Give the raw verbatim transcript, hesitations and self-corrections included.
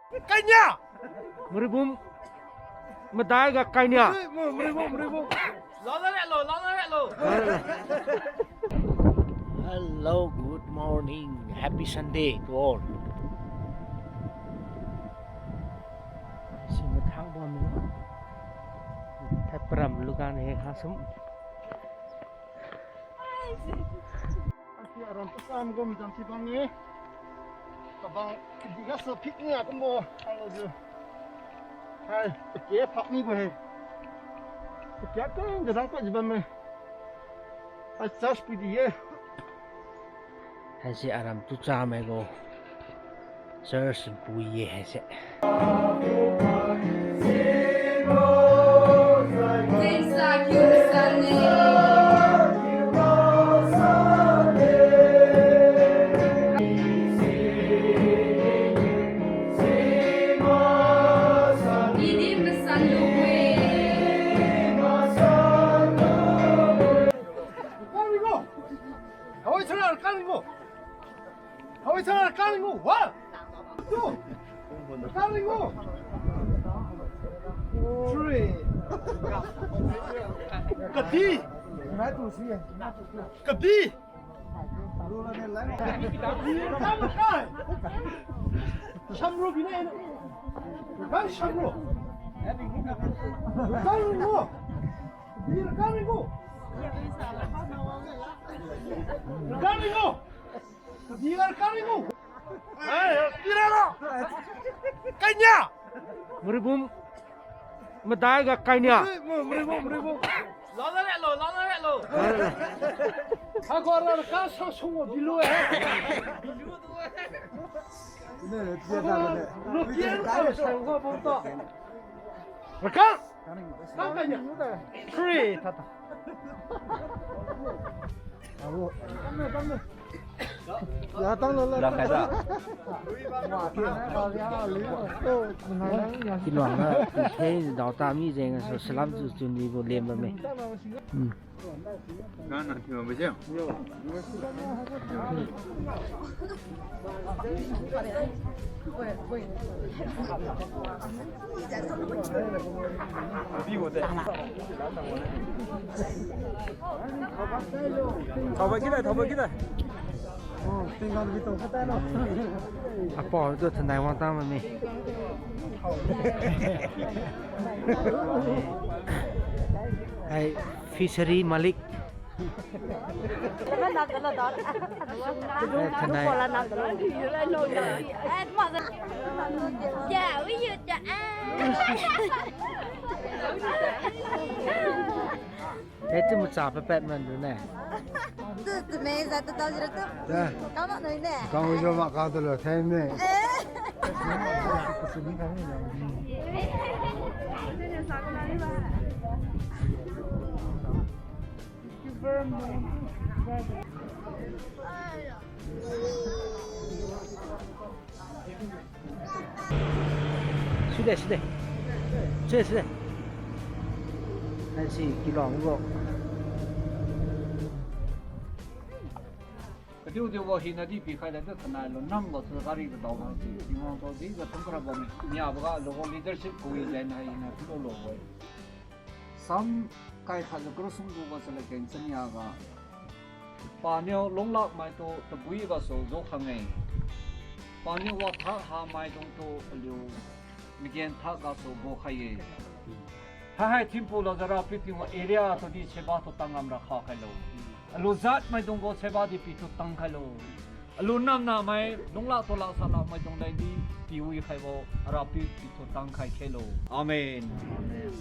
Kainia. Maribum madai ga kainia. Maribum, Maribum. Lala relo, lala relo. Hello, good morning. Happy Sunday to all. Si mathak bam ni. Thai param lugan he khasum. Asi aram pasam gum jam si bang ni. Kabang di ga sa pik ni akum bo. Hello ju. Hai, pakia phak ni bo he. Pakia keng gadang pa jibam me. Hai, church pui di ye. Haise aram tucha mai gu church pui ye haise. Kari go! Hawai chara kari go! Hawai chara kari go! One! Two! Kari go! Three! Kati! Kati! Samro bina. Kan samro. Kan ringo. Bina kan ringo. Kan ringo. Bina kan ringo. Ai, bina lo. Kainia. Maribum. Madai ga kainia. Lala relo, lala relo. Hako ra ka sa sungo bilo eh. Raka. Ka kainia. Free tata. Ya tang lo la. Kiluang na, hei, dao ta mi jeng, so, salam tu, tu ni bo lem ba me. Hmm. Thao ba kida, thao ba kida. Apo tu thanai wang tang mami. Hai fishery malik. Eh, thanai. Eh, tu macha papat man du ne. Tu, tu me za tu tao jira tu. Ya. Kau mak noi ne. Kau jo mak kau tu lo, thai ne. Eh. Sude, sude. Sude, sude. Haisi kilong bo. Kadiu diu bo hina di pikhai da tu thanai lo nam lo tu gari ga dao bang si. Tingwang tu di ga thum kra bam. Nia ba ga lo leadership ko wi jai na hina tu lo lo bo. Sam kai khat jiu kru sum gu ga chalad keng chania ga. Paniu lunglak maitu tabui gasu jo khang-e. Paniu wathak ha maidung tu aliu magentha gasu bo khai-e. Haihai thimpu lo jara pipiu area tu di seba tu tang ngam ra kha khailo. Alu jat maidung gu seba di pitu tang khailo. Alu namna mai, nunglak tulak salak maidung dai di, piwi khaibo, Rapiu pitu tang khai khelo. Amen. Amen.